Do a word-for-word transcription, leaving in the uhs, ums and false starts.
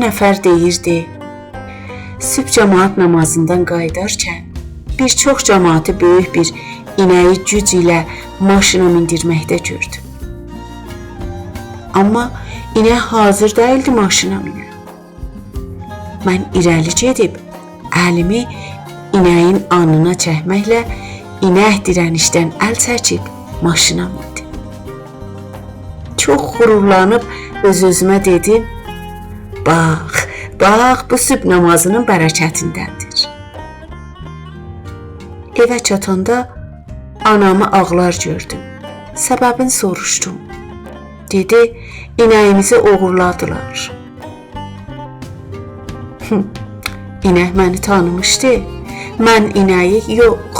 نفر دئییردی: «صبح جماعت نمازیندان قاییدارکن بیر چوخ جماعتی بؤیوک بیر اینه‌یی گوج ایله ماشینا میندیرمکده گؤردوم. آمما اینک حاضر دئییلدی ماشینا مینه. من ایره‌لی گئدیب الیمی اینه‌یین آلنینا چکمکله اینک دیرنیشدن ال چکیب ماشینا میندی.» چوخ غرورلانیب اؤز-اؤزومه دئدیم: «باخ، باخ، بو صبح نمازی‌نین برکتیندندیر.» ائوه چاتاندا آنامی آغلار گؤردوم. سببینی سوروشدوم. دئدی: «اینه‌ییمیزی اوغورلادیلار.» اینک منی تانیمیشدی. من اینه‌یی یوخ،